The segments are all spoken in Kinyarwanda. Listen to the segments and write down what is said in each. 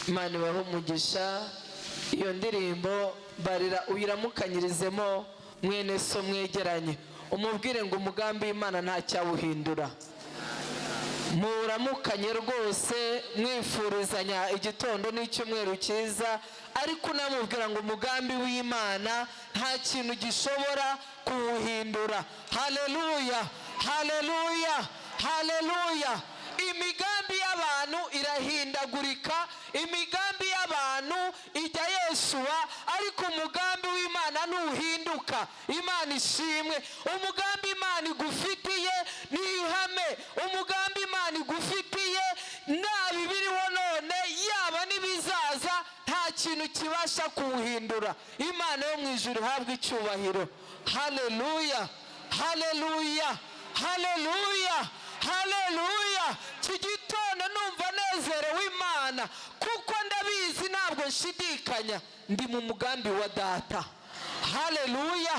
Imana ibahe umugisha. Iyo ndirimbo barira uyiramukanyirizemo mwene so mwegeranye, umubwire ngo umugambi w'Imana ntacyawuhindura. Muramukanye rwose, mwifurizanya igitondo n'icyumweru cyiza, ariko unamubwira ngo umugambi w'Imana nta kintu gishobora kuwuhindura. Haleluya, haleluya, haleluya. Imigambi y'abantu irahindagurika, imigambi y'abantu ijya yeshuwa, ariko umugambi w'Imana ntuhinduka. Imana ishimwe. Umugambi Imana igufitiye ni ihame, umugambi Imana igufitiye naba ibiriho none yaba n'ibizaza, nta kintu kibasha kuwuhindura. Imana yo mu ijuru ihabwe icyubahiro. Haleluya, haleluya, haleluya, haleluya. Iki gitondo numva nezerewe Imana, kuko ndabizi ntabwo nshidikanya, ndi mu mugambi wa data. Haleluya,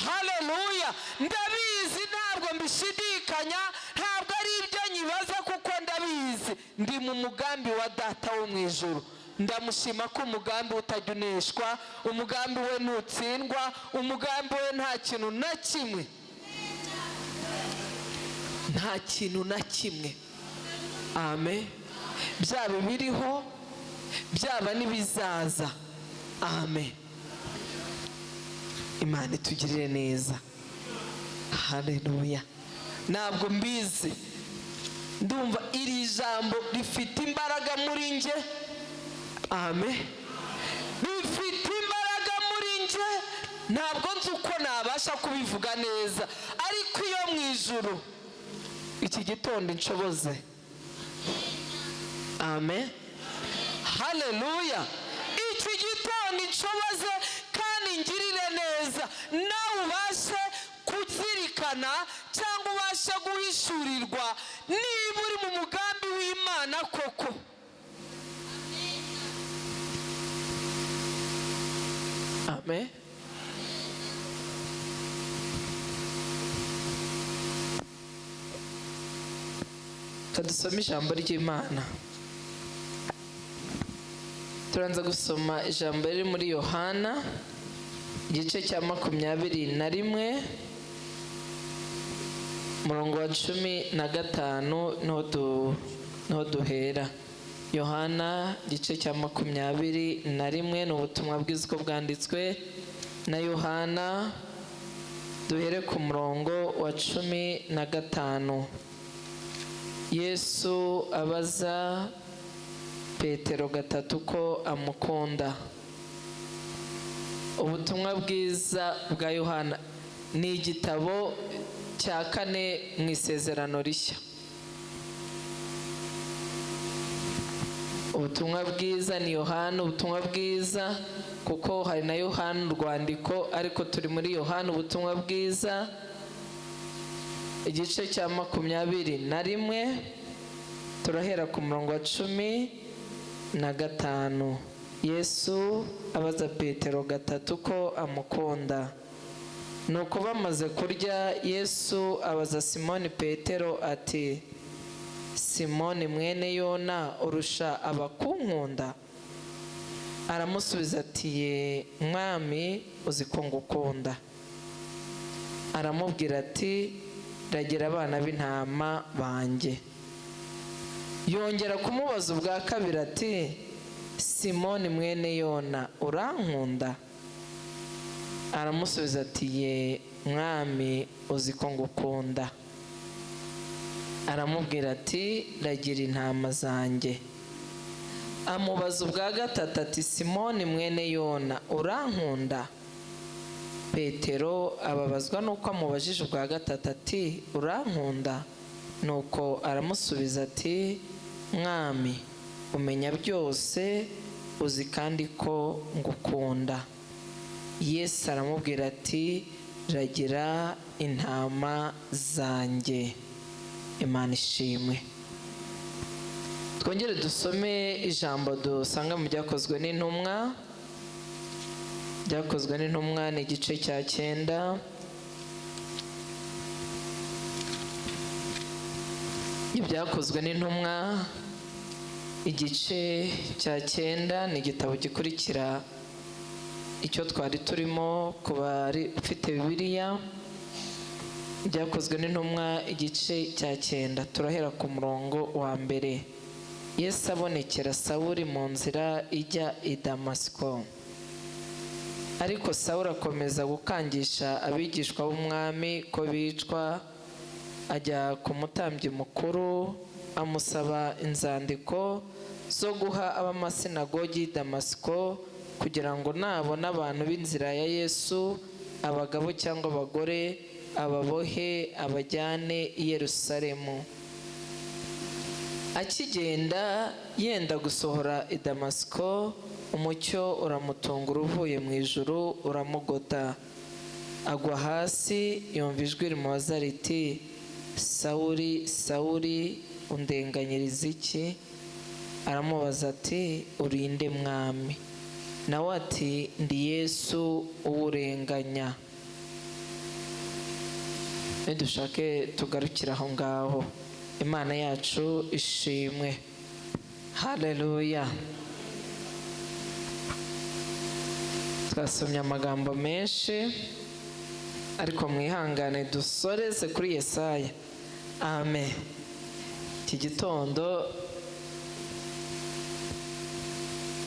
haleluya. Ndabizi ntabwo mbishidikanya, ntabwo ari ibyo nyibaza, kuko ndabizi ndi mu mugambi wa data wo mu ijuru. Ndamushima ko umugambi utajya uneshwa, umugambi we ntutsindwa, umugambi we nta kintu na kimwe, nta kintu na kimwe. Amen. Byaba ibiriho, byaba n'ibizaza. Amen. Imana itugirire neza. Haleluya. Ntabwo mbizi, ndumva iri jambo rifite imbaraga muri nge. Amen. Rifite imbaraga muri nge, ntabwo nzi uko nabasha kubivuga neza, ariko iyo mu ijuru iki gitondo inshoboze. Amen. Haleluya. Iki gitondo inshoboze kandi ngirire neza, nawe ubashe kuzirikana cyangwa ubashe guhishurirwa niba uri mu mugambi w'Imana koko. Amen. Dusome ijambo ry'Imana. Turanza gusoma ijambo riri muri Yohana igice cya 21 umurongo wa 15, niho duhera. Yohana igice cya 21 ni ubutumwa bwiza uko bwanditswe na Yohana. Duhere ku murongo wa 15. Yesu abaza Petero gatatu ko amukunda. Ubutumwa bwiza bwa Yohana ni igitabo cya 4 mu isezerano rishya. Ubutumwa bwiza ni Yohana, ubutumwa bwiza, kuko hari na Yohana urwandiko, ariko turi muri Yohana ubutumwa bwiza igice cya 21, turahera ku murongo wa 15. Yesu abaza Petero gatatu ko amukunda. Nuko bamaze kurya, Yesu abaza Simoni Petero ati: Simoni mwene Yona, urusha abakunkunda? Aramusubiza ati: Ye Mwami, uzi ko ngukunda. Aramubwira ati: Ragira abana b'intama banjye. Yongera kumubaza ubwa kabiri ati: Simoni mwene Yona, urankunda? Aramusubiza ati: Ye Mwami, uzi ko ngukunda. Aramubwira ati: Ragira intama zanjye. Amubaza ubwa gatatu ati: Simoni mwene Yona, urankunda? Petero ababazwa nuko amubajije ubwa gatatu ati: Urankunda? Nuko aramusubiza ati: Mwami, umenya byose, uzi kandi ko ngukunda. Yesu aramubwira ati: Ragira intama zanjye. Imana ishimwe. Twongere dusome ijambo dusanga mu Byakozwe n'Intumwa. Byakozwe n'Intumwa ni igice cya 9. Ibyakozwe n'Intumwa Igice cya 9 ni igitabo gikurikira icyo twari turimo ku bari ufite Bibiliya. Byakozwe n'Intumwa, igice cya 9, turahera ku murongo wa 1. Yesu abonekera Sawuli mu nzira ijya i Damasiko. Ariko Sawuli akomeza gukangisha abigishwa b'Umwami ko bicwa, ajya ku mutambyi mukuru, amusaba inzandiko zo guha ab'amasinagogi y'i Damasiko, kugira ngo nabona abantu b'inzira ya Yesu, abagabo cyangwa abagore, ababohe abajyane i Yerusalemu. Akigenda yenda gusohora i Damasiko, umucyo uramutungura uvuye mu ijuru uramugota, agwa hasi, yumva ijwi rimubaza riti: "Sawuli, Sawuli, undenganyiriza iki?" Aramubaza ati: "Uri nde, Mwami?" Nawe ati: "Ndi Yesu uwurenganya." Nidushake tugarukire aho ngaho. Imana yacu ishimwe, haleluya. Twasomye amagambo menshi, ariko mwihangane dusoreze kuri Yesaya. Amen. Iki gitondo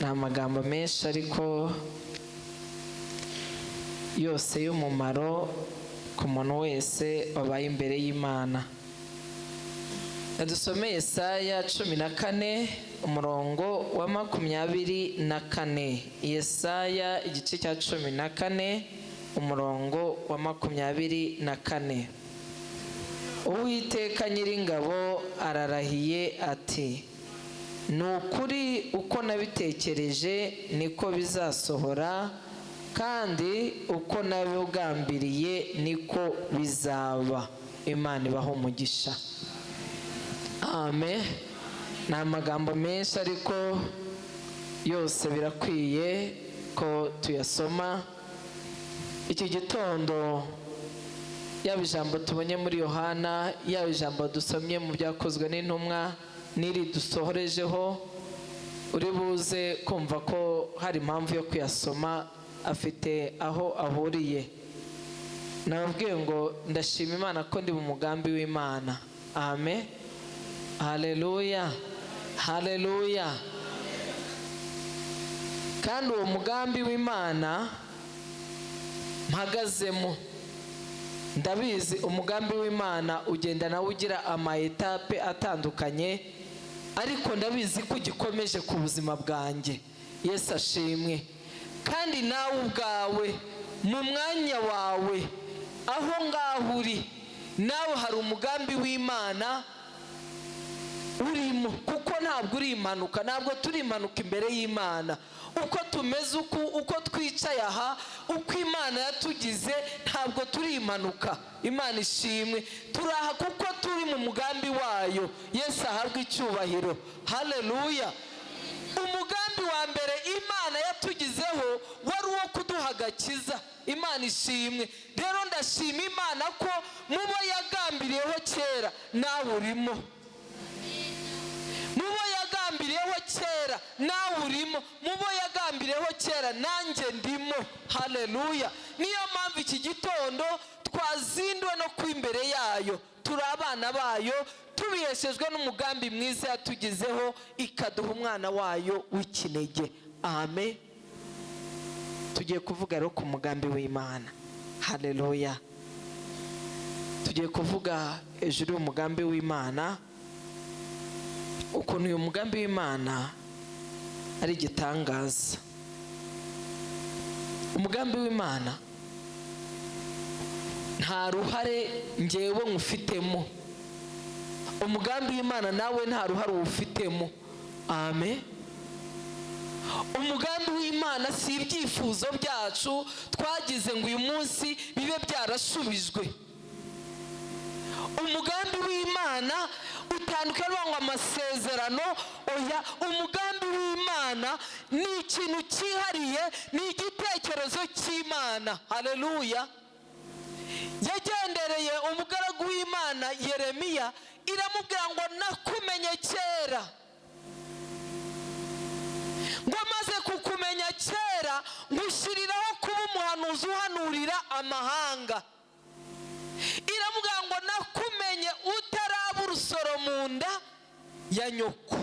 ni amagambo menshi, ariko yose y'umumaro ku muntu wese wabaye imbere y'Imana. Dusome Yesaya 14, umurongo wa 24. Yesaya igice cya 14, umurongo wa 24. Uwiteka Nyiringabo ararahiye ati: "Ni ukuri, uko nabitekereje niko bizasohora, kandi uko nabigambiriye niko bizaba." Imana ibaho umugisha. Amen. Ni amagambo menshi, ariko yose birakwiye ko tuyasoma iki gitondo. Yaba ijambo tubonye muri Yohana, yaba ijambo dusomye mu Byakozwe n'Intumwa, n'iri dusohorejeho, uri buze kumva ko hari impamvu yo kuyasoma, afite aho ahuriye. Nababwiye ngo ndashima Imana ko ndi mu mugambi w'Imana. Amen, haleluya, haleluya. Kandi uwo mugambi w'Imana mpagazemo, ndabizi, umugambi w'Imana ugenda nawe ugira ama étapes atandukanye, ariko ndabizi ko ugikomeje ku buzima bwanjye. Yesu ashimwe. Kandi nawe ubwawe, mu mwanya wawe aho ngaho uri, nawe hari umugambi w'Imana urimo, kuko ntabwo uri impanuka, ntabwo turi impanuka imbere y'Imana. Uko tumeze, uko twicaye aha, uko Imana yatugize, ntabwo turi impanuka. Imana ishimwe. Turi aha kuko turi mu mugambi wayo. Yesu ahabwe icyubahiro, haleluya. Umugambi wa mbere Imana yatugizeho wari uwo kuduha agakiza. Imana ishimwe. Rero ndashima Imana ko mubo yagambiriyeho kera nawe urimo, mubo yagambiriyeho kera nawe urimo, mubo yagambiriyeho kera nanjye ndimo. Haleluya. Niyo mpamvu iki gitondo twazinduwe no kuba imbere yayo. Turi abana bayo, tubiheshejwe n'umugambi mwiza yatugizeho, ikaduha umwana wayo w'ikinege. Amen. Tugiye kuvuga rero ku mugambi w'Imana. Haleluya. Tugiye kuvuga hejuru y'umugambi w'Imana, ukuntu uyu mugambi w'Imana ari igitangaza. Umugambi w'Imana nta ruhare ngewe nywufitemo. Umugambi w'Imana nawe nta ruhare uwufitemo. Amen. Umugambi w'Imana si ibyifuzo byacu twagize ngo uyu munsi bibe byarasubijwe. Umugambi w'Imana utandukanye ngo amasezerano, oya. Umugambi w'Imana ni ikintu cyihariye, ni igitekerezo cy'Imana. Haleluya. Yagendereye umugaragu w'Imana Yeremiya, iramubwira ngo: "Nakumenye kera." Ngo maze kukumenya kera, ngushyiriraho kuba umuhanuzi uhanurira amahanga. Iramubwira ngo nakumenye utaraba urusoro mu nda ya nyoko.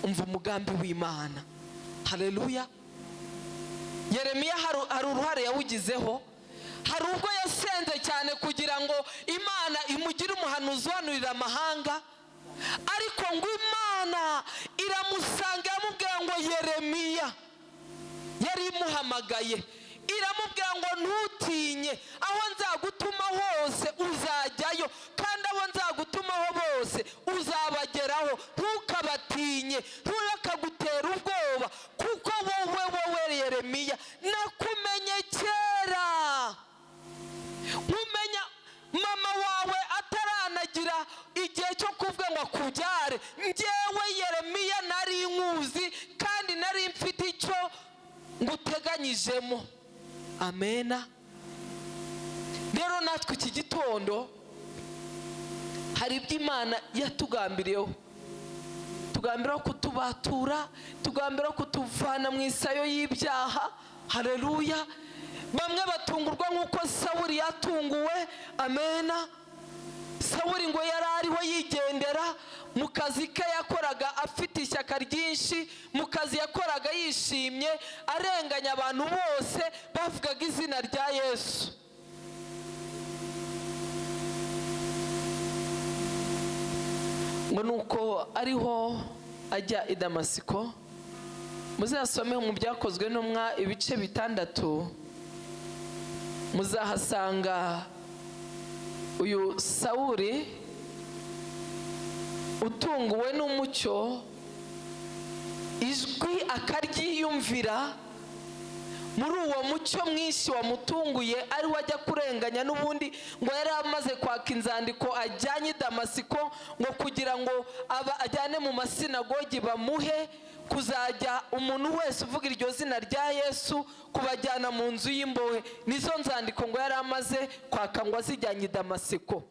Umva umugambi w'Imana. Haleluya! Yeremiya hari uruhare yawugizeho. Hari ubwo yasenze cyane kugira ngo Imana imugire umuhanuzi uhanurira amahanga, ariko ngo Imana iramusanga, iramubwira ngo Yeremiya, yari imuhamagaye, iramubwira ngo ntutinye, aho nzagutuma hose uzajyayo, kandi abo nzagutumaho bose uzabageraho, ntukabatinye, nturakagutera ubwoba, kuko wowe Yeremiya nakumenye kera, nkumenya mama wawe ataranagira igihe cyo kuvuga ngo akubyare. Njyewe Yeremiya nari nkuzi, kandi nari mfite icyo nguteganyijemo. Amena. Rero natwe iki gitondo hari ibyo Imana yatugambiriyeho, tugambiraho kutubatura, tugambiraho kutuvana mu isayo y'ibyaha. Haleluya! Bamwe batungurwa nk'uko Sawuli yatunguwe. Amena. Sawuli ngo yari ariho yigendera mu kazi ke yakoraga afite ishyaka ryinshi, mu kazi yakoraga yishimye, arenganya abantu bose bavugaga izina rya Yesu. Ngo nuko ariho ajya i Damasiko. Muzasome mu Byakozwe n'Intumwa ibice 6, muzahasanga uyu Sawuli utunguwe n'umucyo, ijwi akaryiyumvira muri uwo mucyo mwinshi wamutunguye, ari we ajya kurenganya n'ubundi. Ngo yari amaze kwaka inzandiko ajyanye i Damasiko, ngo kugira ngo aba ajyane mu masinagogi, bamuhe kuzajya umuntu wese uvuga iryo zina rya Yesu kubajyana mu nzu y'imbohe. Nizo nzandiko ngo yari amaze kwaka, ngo azijyanye i Damasiko.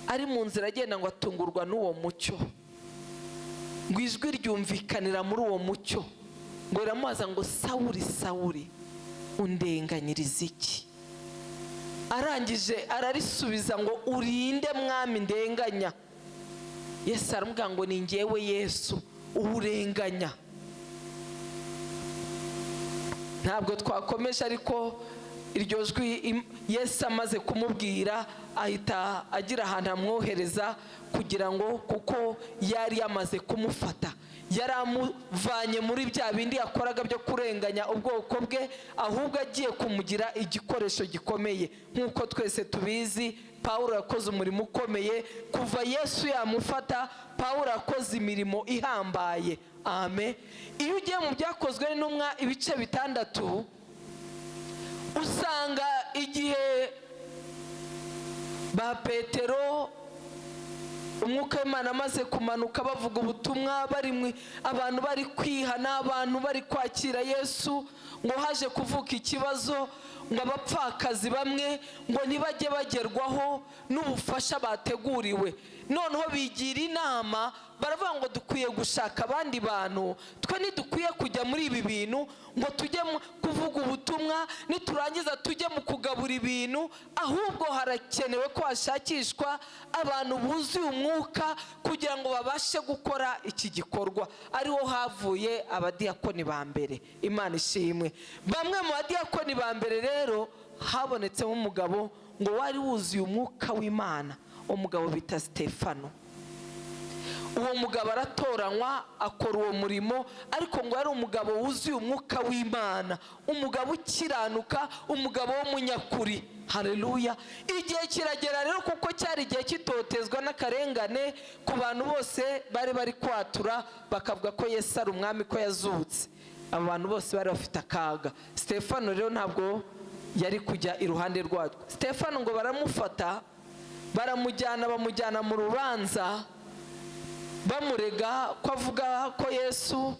Ari mu nzira agenda, ngo atungurwa n'uwo mucyo, ngo ijwi ryumvikanira muri uwo mucyo, ngo riramubaza ngo Sawuli, Sawuli, undenganyiriza iki? Arangije ararisubiza ngo urinde mwami ndenganya? Yesu aramubwira ngo ni njyewe Yesu uwurenganya. Ntabwo twakomeje, ariko iryo jwi Yesu amaze kumubwira ahita agira ahantu amwohereza, kugira ngo kuko yari yamaze kumufata, yari amuvanye muri bya bindi yakoraga byo kurenganya ubwoko bwe, ahubwo agiye kumugira igikoresho gikomeye. Nk'uko twese tubizi, Pawulo yakoze umurimo ukomeye kuva Yesu yamufata. Pawulo yakoze imirimo ihambaye. Amen. Iyo ugiye mu Byakozwe n'Intumwa ibice 6, usanga igihe ba Petero, umwuka w'Imana amaze kumanuka, bavuga ubutumwa, bari abantu bari kwihana, abantu bari kwakira Yesu, ngo haje kuvuka ikibazo, ngo abapfakazi bamwe ngo ntibajye bagerwaho n'ubufasha bateguriwe. Noneho bigira inama, baravuga ngo dukwiye gushaka abandi bantu, twe ntidukwiye kujya muri ibi bintu ngo tujye kuvuga ubutumwa, niturangiza tujye mu kugabura ibintu, ahubwo harakenewe ko hashakishwa abantu buzuye umwuka kugira ngo babashe gukora iki gikorwa. Ariho havuye abadiyakoni ba mbere. Imana ishimwe. Bamwe mu badiyakoni ba mbere rero habonetsemo umugabo ngo wari wuzuye umwuka w'Imana, umugabo bita Stefano. Uwo mugabo aratoranywa, akora uwo murimo, ariko ngo yari umugabo wuzuye umwuka w'Imana, umugabo ukiranuka, umugabo w'umunyakuri. Haleluya! Igihe kiragera rero, kuko cyari igihe cy'itotezwa n'akarengane ku bantu bose bari bari kwatura bakavuga ko Yesu ari umwami, ko yazutse. Abo bantu bose bari bafite akaga. Stefano rero ntabwo yari kujya iruhande rwatwo. Stefano ngo baramufata, baramujyana, bamujyana mu rubanza, bamurega ko avuga ko Yesu,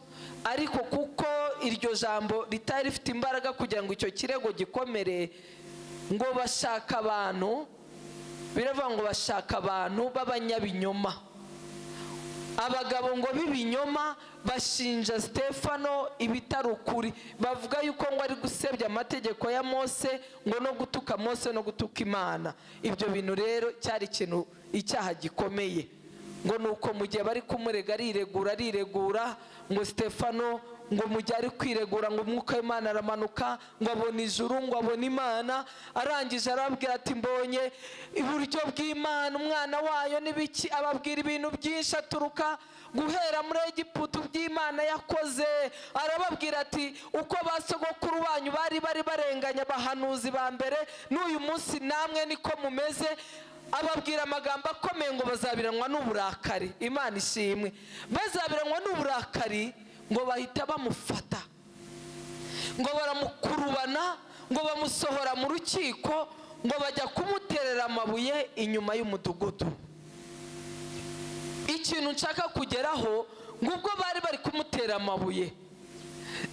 ariko kuko iryo jambo ritari rifite imbaraga kugira ngo icyo kirego gikomere, ngo bashaka abantu, biravuga ngo bashaka abantu b'abanyabinyoma. Abagabo ngo b'ibinyoma bashinja Stefano ibitari ukuri, bavuga yuko ngo ari gusebya amategeko ya Mose, ngo no gutuka Mose no gutuka Imana. Ibyo bintu rero cyari ikintu, icyaha gikomeye. Ngo ni uko mu gihe bari kumurega, ariregura, ariregura. Ngo Stefano, ngo mu gihe ari kwiregura, ngo umwuka w'Imana aramanuka, ngo abona ijuru, ngo abona Imana. Arangije arababwira ati: "Mbonye iburyo bw'Imana umwana wayo" n'ibiki. Ababwira ibintu byinshi, aturuka guhera muri Egiputa by'Imana yakoze. Arababwira ati: "Uko ba sogokuru banyu bari barenganya abahanuzi ba mbere, n'uyu munsi namwe niko mumeze." Ababwira amagambo akomeye ngo bazabiranwa n'uburakari. Imana ishimwe. Bazabiranwa n'uburakari. Ngo bahita bamufata, ngo baramukurubana, ngo bamusohora mu rukiko, ngo bajya kumuterera amabuye inyuma y'umudugudu. Ikintu nshaka kugeraho, ngo ubwo bari bari kumutera amabuye,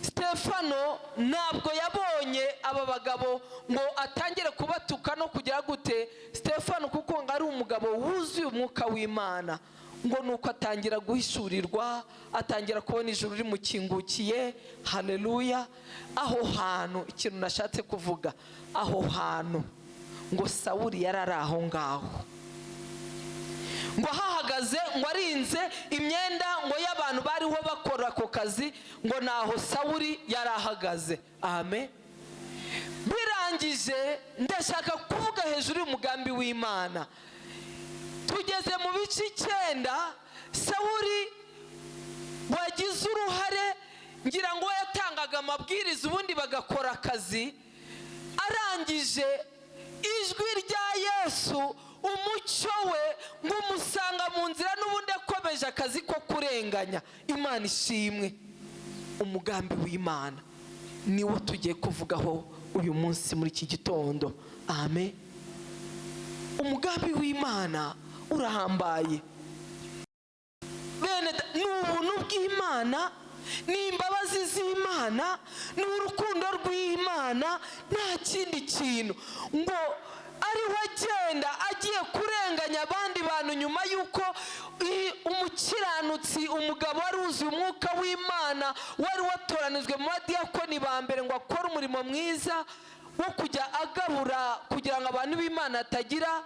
Stefano ntabwo yabonye aba bagabo ngo atangire kubatuka no kugira gute. Stefano, kuko ngo ari umugabo wuzuye umwuka w'Imana, ngo nuko atangira guhishurirwa, atangira kubona ijuru rimukingukiye. Haleluya! Aho hantu, ikintu nashatse kuvuga, aho hantu ngo Sawuri yari ari aho ngaho, ngo ahahagaze, ngo arinze imyenda ngo y'abantu bariho bakora ako kazi, ngo naho Sawuri yari ahagaze. Amen. Birangije, ndashaka kuvuga hejuru y'umugambi w'Imana. Tugeze mu bice 9. Sawuri wagize uruhare, ngira ngo yatangaga amabwiriza ubundi bagakora akazi. Arangije, ijwi rya Yesu, umucyo we, ngo umusanga mu nzira, n'ubundi akomeje akazi ko kurenganya. Imana ishimwe. Umugambi w'Imana niwo tugiye kuvugaho uyu munsi muri iki gitondo. Amen. Umugambi w'Imana urahambaye, bene. Ni ubuntu bw'Imana, ni imbabazi z'Imana, ni urukundo rw'Imana, nta kindi kintu. Ngo ariho agenda agiye kurenganya abandi bantu, nyuma y'uko umukiranutsi, umugabo wari wuzuye umwuka w'Imana, wari watoranijwe mu badiyakoni ba mbere ngo akore umurimo mwiza wo kujya agabura kugira ngo abantu b'Imana hatagira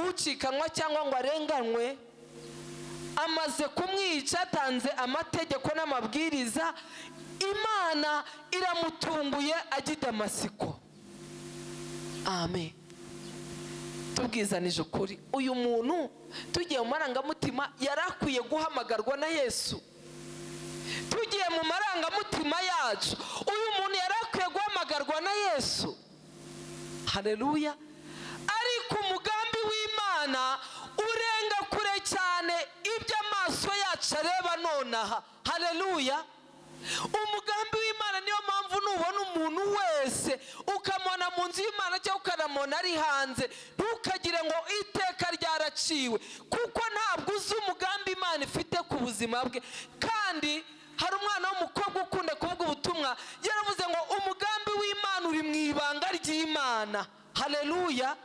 ucikanwa cyangwa ngo arenganywe, amaze kumwica, atanze amategeko n'amabwiriza, Imana iramutunguye ajya i Damasiko. Amen. Tubwizanije ukuri, uyu muntu, tugiye mu marangamutima, yari akwiye guhamagarwa na Yesu. Tugiye mu marangamutima yacu, uyu muntu yari akwiye guhamagarwa na Yesu. Hareruya! Ariko umugambi w'Imana urenga kure cyane ibyo amaso yacu areba nonaha. Hareruya! Umugambi w'Imana, niyo mpamvu nubona umuntu wese, ukamubona mu nzu y'Imana cyangwa ukanamubona ari hanze, ntukagire ngo iteka ryaraciwe, kuko ntabwo uzi umugambi Imana ifite ku buzima bwe. Kandi hari umwana w'umukobwa ukunda kuvuga ubutumwa, yaravuze ngo umugambi w'Imana uri mu ibanga ry'Imana. Hareruya!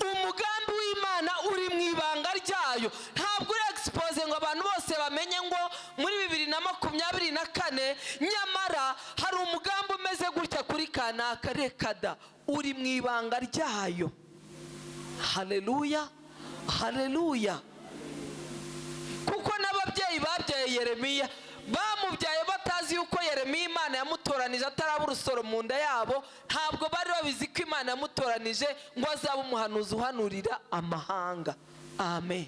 Umugambi w'Imana uri mu ibanga ryayo, ntabwo uri expose ngo abantu bose bamenye ngo muri 2024 nyamara hari umugambi umeze gutya kuri kanaka. Reka da, uri mu ibanga ryayo. Hareruya, hareruya! Kuko n'ababyeyi babyaye Yeremiya bamubyaye batazi yuko Yeremiya Imana yamutoranije ataraba urusoro mu nda yabo. Ntabwo bari babizi ko Imana yamutoranije ngo azabe umuhanuzi uhanurira amahanga. Amen,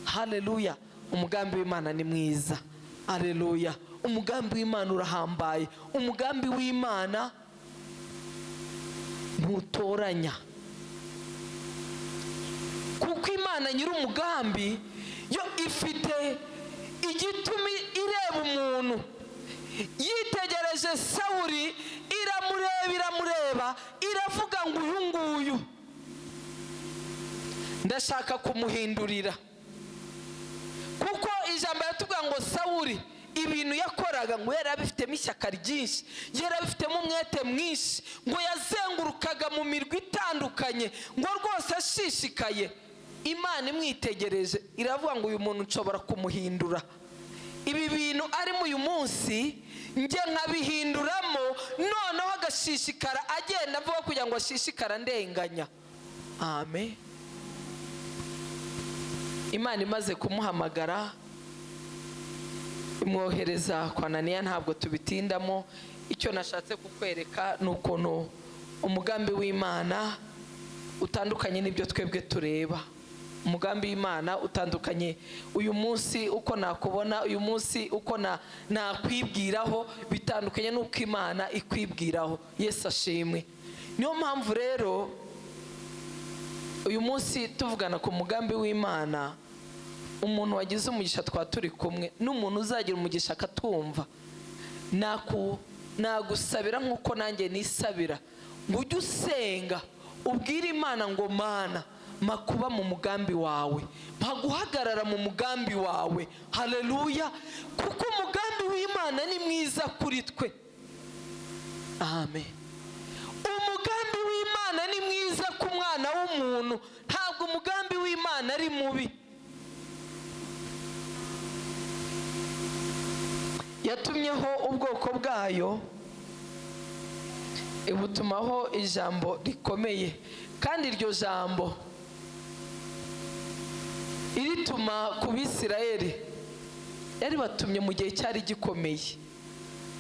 hareruya! Umugambi w'Imana ni mwiza. Hareruya! Umugambi w'Imana urahambaye. Umugambi w'Imana ntutoranya, kuko Imana nyir'umugambi yo ifite igituma ireba umuntu. Yitegereje Sawuri, iramureba, iramureba, iravuga ngo: "Uyu nguyu ndashaka kumuhindurira." Kuko ijambo riratubwira ngo Sawuri ibintu yakoraga, ngo yari abifitemo ishyaka ryinshi, yari abifitemo umwete mwinshi, ngo yazengurukaga mu mirwi itandukanye, ngo rwose ashishikaye. Imana imwitegereje iravuga ngo uyu muntu nshobora kumuhindura, ibi bintu arimo uyu munsi njye nkabihinduramo, noneho agashishikara agenda avuga kugira ngo ashishikare andenganya. Amen. Imana imaze kumuhamagara imwohereza kwa Ananiya, ntabwo tubitindamo. Icyo nashatse kukwereka ni ukuntu umugambi w'Imana utandukanye n'ibyo twebwe tureba. Umugambi w'Imana utandukanye uyu munsi uko nakubona, uyu munsi uko nakwibwiraho bitandukanye n'uko Imana ikwibwiraho. Yesu ashimwe. Niyo mpamvu rero uyu munsi tuvugana ku mugambi w'Imana, umuntu wagize umugisha twa turi kumwe n'umuntu uzagira umugisha akatumva, nagusabira nk'uko nanjye nisabira ngo ujye usenga ubwire Imana ngo Mana makuba mu mugambi wawe, mpaguhagarara mu mugambi wawe. Haleluya! Kuko umugambi w'Imana ni mwiza kuri twe. Amen. Umugambi w'Imana ni mwiza ku mwana w'umuntu, ntabwo umugambi w'Imana ari mubi. Yatumyeho ubwoko bwayo, ibutumaho ijambo rikomeye, kandi iryo jambo irituma ku Bisirayeli yaribatumye mu gihe cyari gikomeye,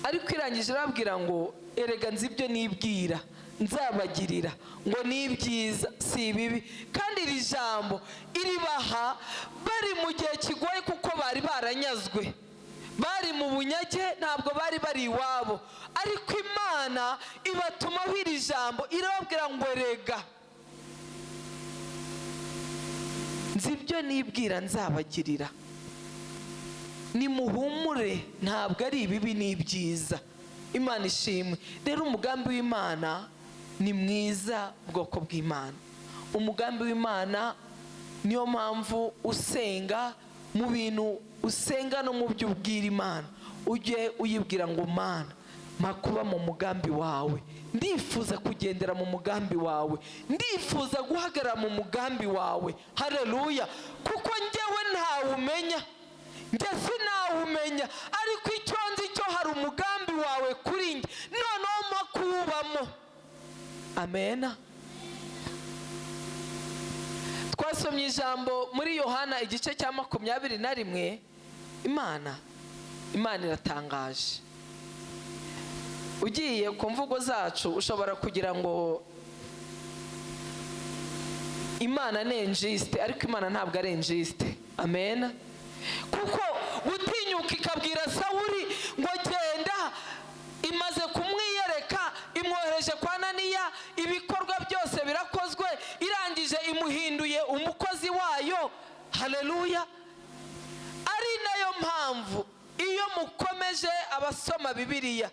ariko irangije irababwira ngo erega nzi ibyo nibwira nzabagirira, ngo ni ibyiza si ibibi. Kandi iri jambo iribaha bari mu gihe kigoye, kuko bari baranyazwe, bari mu bunyage, ntabwo bari bari iwabo, ariko Imana ibatumaho iri jambo irababwira ngo erega nzi ibyo nibwira nzabagirira, nimuhumure, ntabwo ari ibibi ni ibyiza. Imana ishimwe. Rero umugambi w'Imana ni mwiza, bwoko bw'Imana. Umugambi w'Imana, niyo mpamvu usenga mu bintu usenga no mu byo ubwira Imana, ujye uyibwira ngo Mana makuba mu mugambi wawe, ndifuza kugendera mu mugambi wawe, ndifuza guhagarara mu mugambi wawe. Haleluya! Kuko njyewe ntawumenya, njye sinawumenya, ariko icyo nzi cyo hari umugambi wawe kuri njye, noneho mpa kuwubamo. Amena. Twasomye ijambo muri Yohana igice cya 21. Imana iratangaje. Ugiye ku mvugo zacu ushobora kugira ngo Imana ni injiste, ariko Imana ntabwo ari injiste. Amen. Kuko gutinyuka ikabwira Sawuli ngo genda, imaze kumwiyereka, imwohereje kwa Ananiya, ibikorwa byose birakozwe, irangije imuhinduye umukozi wayo. Haleluya! Ari nayo mpamvu iyo mukomeje abasoma Bibiliya,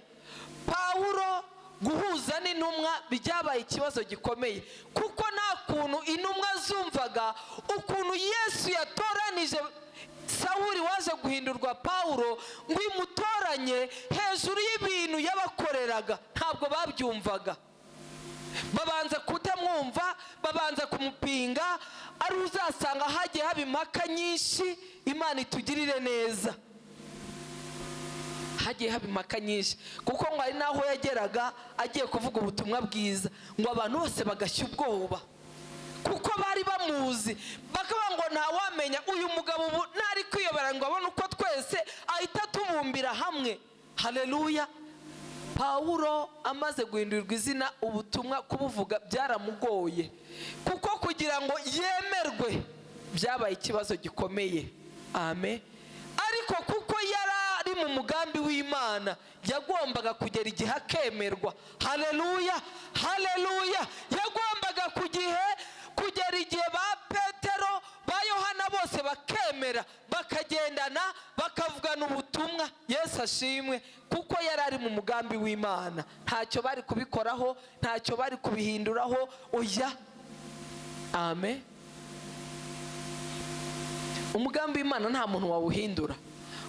Pawulo guhuza n'intumwa byabaye ikibazo gikomeye, kuko nta kuntu intumwa zumvaga ukuntu Yesu yatoranije Sawuli waje guhindurwa Pawulo ngo imutoranye hejuru y'ibintu yabakoreraga. Ntabwo babyumvaga, babanza kutamwumva, babanza kumupinga. Ari uzasanga hagiye haba impaka nyinshi. Imana itugirire neza. Hagiye haba impaka nyinshi, kuko ngo hari n'aho yageraga agiye kuvuga ubutumwa bwiza ngo abantu bose bagashya ubwoba, kuko bari bamuzi, bakavuga ngo ntawamenya uyu mugabo ubu ntari kwiyobera ngo abone uko twese ahita tubumbira hamwe. Haleluya! Pawulo amaze guhindurirwa izina, ubutumwa kubuvuga byaramugoye, kuko kugira ngo yemerwe byabaye ikibazo gikomeye. Amen. Ariko kuko yari ari mu mugambi w'Imana, yagombaga kugera igihe akemerwa. Haleluya! Haleluya! Yagombaga kugera igihe ba Petero, ba Yohana bose bakemera, bakagendana, bakavugana ubutumwa. Yesu ashimwe, kuko yari ari mu mugambi w'Imana. Ntacyo bari kubikoraho, ntacyo bari kubihinduraho. Oya. Amen. Umugambi w'Imana nta muntu wawuhindura.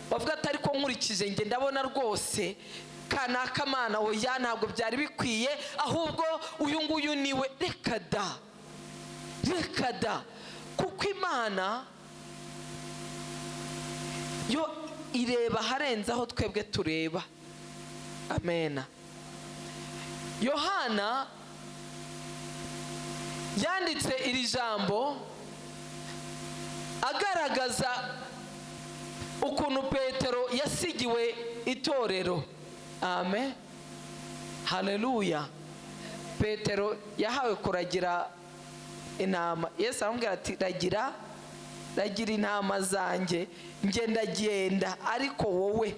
Wavuga ati ariko nkurikije njye ndabona rwose kanaka Mana, oya ntabwo byari bikwiye, ahubwo uyu nguyu niwe. Reka da, reka da. Kuko Imana yo ireba aharenze aho twebwe tureba. Amena. Yohana yanditse iri jambo agaragaza ukuntu Petero yasigiwe itorero. Amen, haleluya. Petero yahawe kuragira intama. Yesu aramubwira ati: "Ragira, ragira intama zanjye, ngenda genda, ariko wowe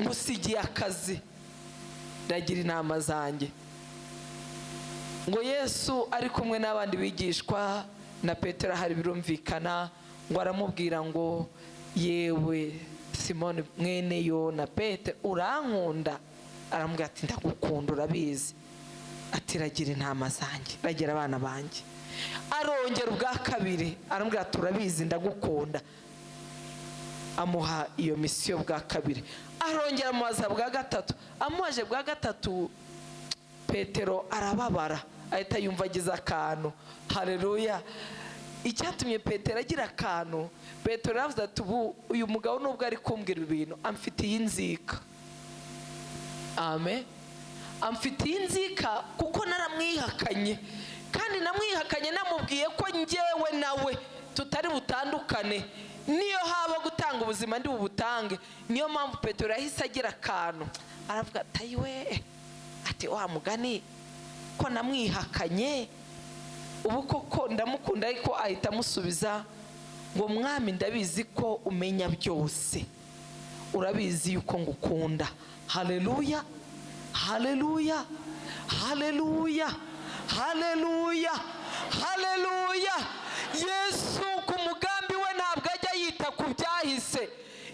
ngusigiye akazi, ragira intama zanjye." Ngo Yesu ari kumwe n'abandi bigishwa na Petero ahari, birumvikana, ngo aramubwira ngo: "Yewe Simoni mwene Yona, Petero, urankunda?" Aramubwira ati: "Ndagukunda, urabizi." Ati: "Ragira intama zanjye, ragira abana banjye." Arongera ubwa kabiri aramubwira ati: "Urabizi, ndagukunda." Amuha iyo misiyo bwa kabiri. Arongera amubaza bwa gatatu. Amubaje bwa gatatu, Petero arababara, ahita yumva agize akantu. Hareruya. Icyatumye Petero agira akantu, Petero yaravuze ati: "Ubu uyu mugabo nubwo ari kumbwira ibintu, amfitiye inzika." Amen. Amfitiye inzika kuko naramwihakanye, kandi namwihakanye namubwiye ko njyewe nawe tutari butandukane, niyo haba gutanga ubuzima ndi bubutange. Niyo mpamvu Petero yahise agira akantu, aravuga ati: "Ayiwe," ati, "wa mugani ko namwihakanye, ubu koko ndamukunda?" Ariko ahita amusubiza ngo: "Mwami, ndabizi ko umenya byose, urabizi yuko ngukunda." Haleluya, haleluya, haleluya, haleluya, haleluya. Yesu ku mugambi we ntabwo ajya yita ku byahise.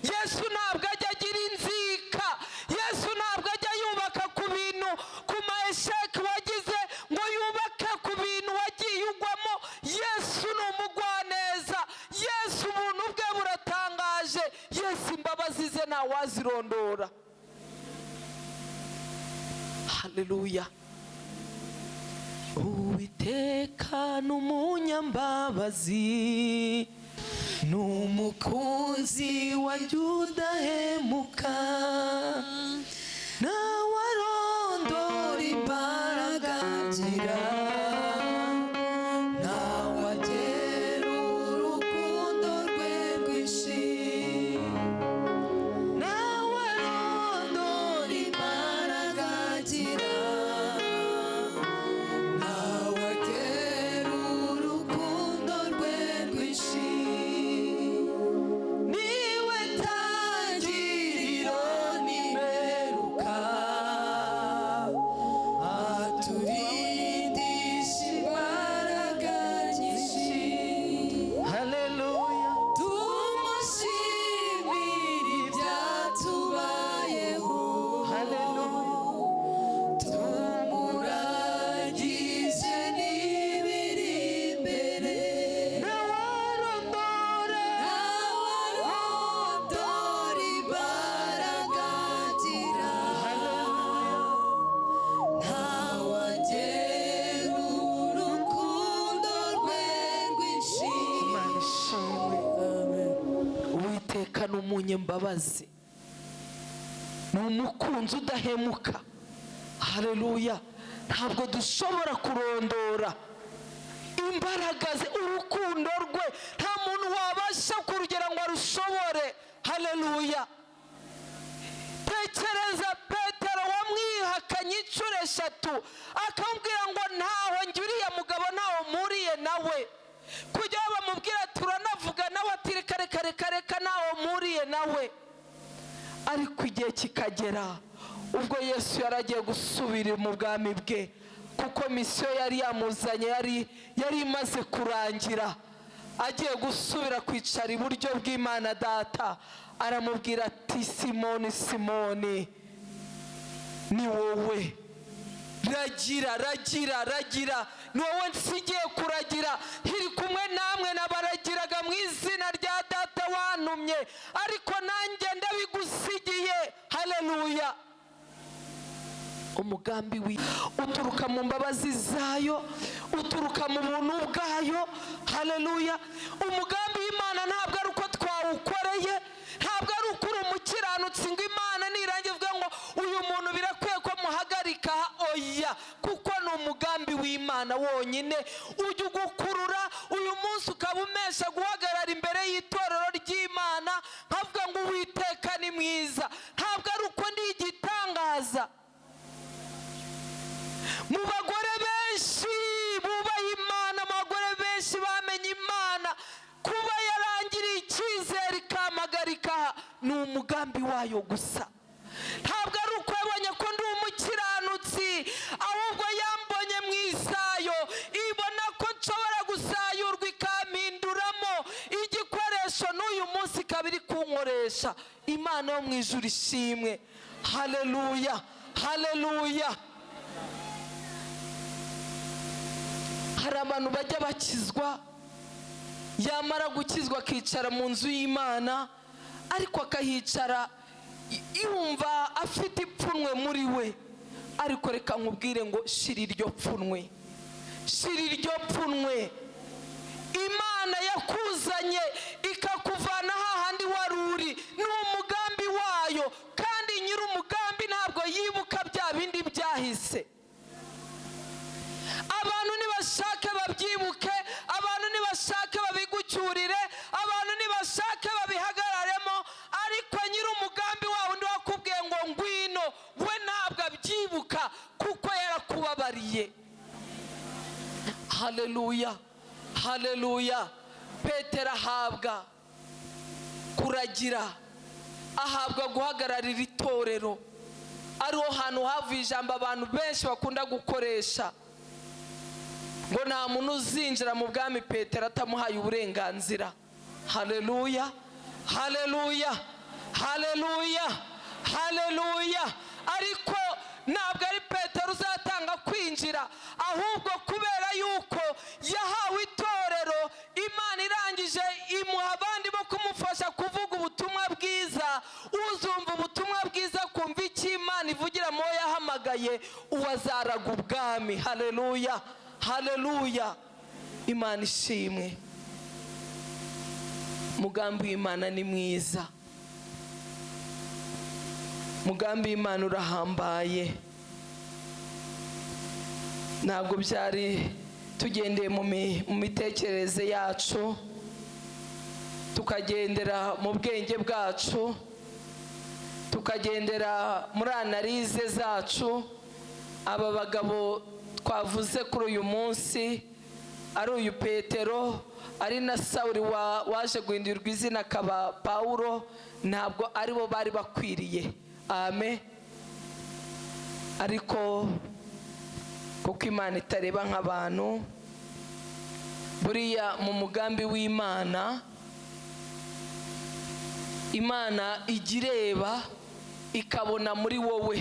Yesu ntabwo ajya agira inzika. Yesu ntabwo ajya yubaka ku bintu, ku ma échecs wagize, ngo yubake ku bintu wagiye ugwamo. Yesu ni umugwaneza. Yesu ubuntu bwe buratangaje. Yesu imbabazi ze ntawazirondora. Haleluya. Uwiteka ni umunyambabazi, ni umukunzi wanjye udahemuka, nawe arondora imbaraga agira, nawe agera urukundo rwe rwinshi, nawe arondora imbaraga agira, nawe agera urukundo rwe rwinshi. Niwe tangiriro n'imperuka, aturindisha imbaraga nyinshi. Haleluya. Tumushimire ibyatubayeho. Haleluya. Tumuragize n'ibiri imbere. Nawe arondora, Nawe arondora imbaraga agira, ntawe agera urukundo rwe rwinshi. Imana ishimwe. Uwiteka ni umunyambabazi, ni umukunzi udahemuka. Haleluya. Ntabwo dushobora kurondora imbaraga ze, urukundo rwe nta muntu wabasha kurugera ngo arushobore. Haleluya. Tekereza Petero wamwihakanye inshuro eshatu, akamubwira ngo: "Ntaho njye, uriya mugabo ntaho mpuriye nawe." Kugira ngo bamubwira, turanavuga nawe ati: "Reka, reka, reka, reka, ntaho mpuriye nawe." Ariko igihe kikagera ubwo Yesu yari agiye gusubira mu bwami bwe, kuko misiyo yari yamuzanye yari imaze kurangira, agiye gusubira kwicara iburyo bw'Imana Data, aramubwira ati: "Simoni, Simoni, ni wowe ragira, ragira, ragira, ni wowe nsigiye kuragira. Nkiri kumwe namwe nabaragiraga mu izina rya Data wantumye, ariko nanjye ndabigusigiye." Haleluya. Umugambi uturuka mu mbabazi zayo, uturuka mu buntu bwayo. Haleluya! Umugambi w'Imana ntabwo ari uko twawukoreye, ntabwo ari uko uri umukiranutsi ngo Imana nirangiza ivuga ngo uyu muntu birakwiye ko muhagarika. Oya, kuko ni umugambi w'Imana wonyine ujya ugukurura uyu munsi ukaba umesha guhagarara imbere y'itorero ry'Imana, nkavuga ngo Uwiteka ni mwiza. Ntabwo ari uko ndi igitangaza. Mu bagore benshi bubaha Imana, mu bagore benshi bamenye Imana, kuba yarangiriye icyizere ikampagarika ni umugambi wayo gusa. Ntabwo ari uko yabonye ko ndi umukiranutsi, ahubwo yambonye mu isayo, ibona ko nshobora gusayurwa, ikampinduramo igikoresho, n'uyu munsi ikaba iri kunkoresha. Imana yo mu ijuru ishimwe. Haleluya, haleluya! Hari abantu bajya bakizwa, yamara gukizwa akicara mu nzu y'Imana, ariko akahicara yumva afite ipfunwe muri we. Ariko reka nkubwire ngo shira iryo pfunwe, shira iryo pfunwe. Imana yakuzanye ikakuvana hahandi wari uri, ni umugambi wayo, kandi nyiri umugambi ntabwo yibuka bya bindi byahise. Abantu nibashake babyibuke, abantu nibashake babigucyurire, abantu nibashake babihagararemo, ariko nyiri umugambi wawe undi wakubwiye ngo ngwino, we ntabwo abyibuka kuko yarakubabariye. Haleluya, haleluya! Petero ahabwa kuragira, ahabwa guhagararira itorero, ariho hantu havuye ijambo abantu benshi bakunda gukoresha ngo nta muntu uzinjira mu bwami Petero atamuhaye uburenganzira. Haleluya, haleluya, haleluya, haleluya! Ariko ntabwo ari Petero uzatanga kwinjira, ahubwo kubera yuko yahawe itorero, Imana irangije imuha abandi bo kumufasha kuvuga ubutumwa bwiza. Uzumva ubutumwa bwiza, kumva icyo Imana ivugira mu wo yahamagaye, uwazaraga ubwami. Haleluya, haleluya! Imana ishimwe. Umugambi w'Imana ni mwiza, umugambi w'Imana urahambaye. Ntabwo byari tugendeye mu mitekerereze yacu, tukagendera mu bwenge bwacu, tukagendera muri analyse zacu. Aba bagabo twavuze kuri uyu munsi, ari uyu Petero, ari na Sawuli waje guhindurirwa izina akaba Pawulo, ntabwo aribo bari bakwiriye. Amen. Ariko kuko Imana itareba nk'abantu, buriya mu mugambi w'Imana, Imana ijya ireba ikabona muri wowe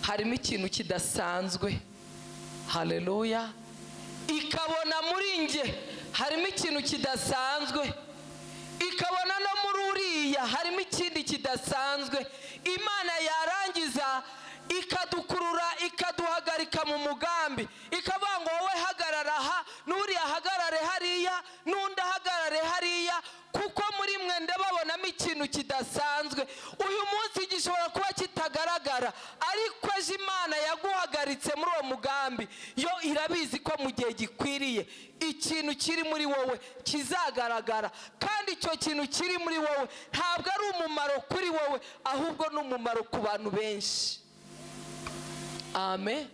harimo ikintu kidasanzwe. Haleluya! Ikabona muri nge harimo ikintu kidasanzwe, ikabona no muri uriya harimo ikindi kidasanzwe. Imana yarangiza ikadukurura, ikaduhagarika mu mugambi, ikavuga ngo wowe hagarara aha, n'uriya ahagarare hariya, n'undi ahagarare hariya, kuko muri mwe ndababonamo ikintu kidasanzwe. Uyu munsi gishobora kuba kitagaragara, ariko ejo Imana yaguhagaritse muri uwo mugambi, yo irabizi ko mu gihe gikwiriye ikintu kiri muri wowe kizagaragara. Kandi icyo kintu kiri muri wowe ntabwo ari umumaro kuri wowe, ahubwo ni umumaro ku bantu benshi. Amen.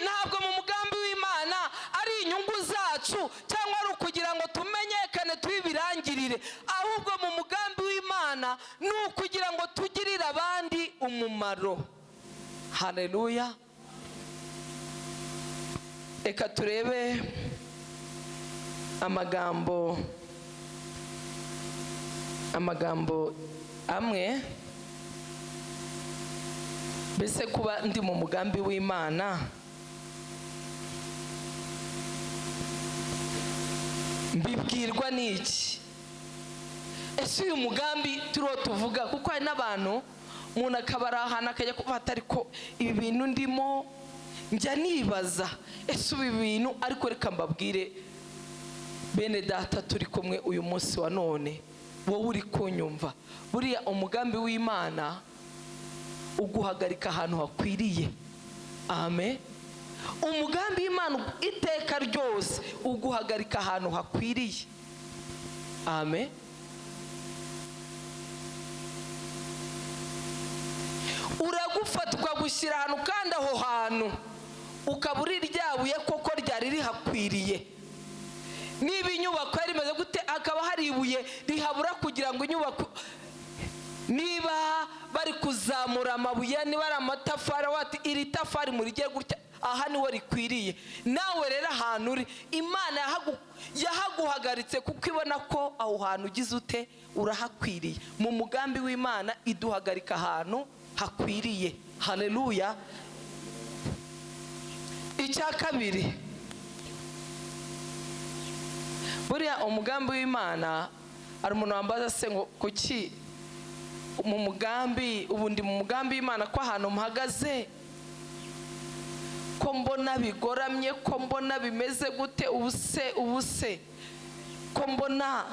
Ntabwo mu mugambi w'Imana ari inyungu zacu cyangwa ari ukugira ngo tumenyekane tubibirangirire, ahubwo mu mugambi w'Imana ni ukugira ngo tugirire abandi umumaro. Haleluya! Reka turebe amagambo amwe. Mbese kuba ndi mu mugambi w'Imana mbibwirwa n'iki? Ese uyu mugambi turiho tuvuga, kuko hari n'abantu Umuntu akaba ari ahantu akajya kuvuga ati ariko ibi bintu ndimo njya nibaza ese ubu bintu. Ariko reka mbabwire bene data turi kumwe uyu munsi wa none, wowe uri kunyumva, buriya umugambi w'Imana uguhagarika ahantu hakwiriye. Amen. Umugambi w'Imana iteka ryose uguhagarika ahantu hakwiriye. Amen. Uragufata ukagushyira ahantu, kandi aho hantu ukaba uri ryabuye koko ryari rihakwiriye. Niba inyubako yari imeze gute, hakaba hari ibuye rihabura kugira ngo inyubako, niba bari kuzamura amabuye, niba ari amatafari, wati iri tafari murige gutya, aha niho rikwiriye. Nawe rero ahantu uri Imana yahaguhagaritse kuko ibona ko aho hantu ugize ute urahakwiriye. Mu mugambi w'Imana iduhagarika ahantu hakwiriye. Haleluya. Icya kabiri, buriya umugambi w'Imana, hari umuntu wambaza se ngo kuki mu mugambi, ubu ndi mu mugambi w'Imana ko ahantu mpagaze ko mbona bigoramye, ko mbona bimeze gute, ubuse ko mbona.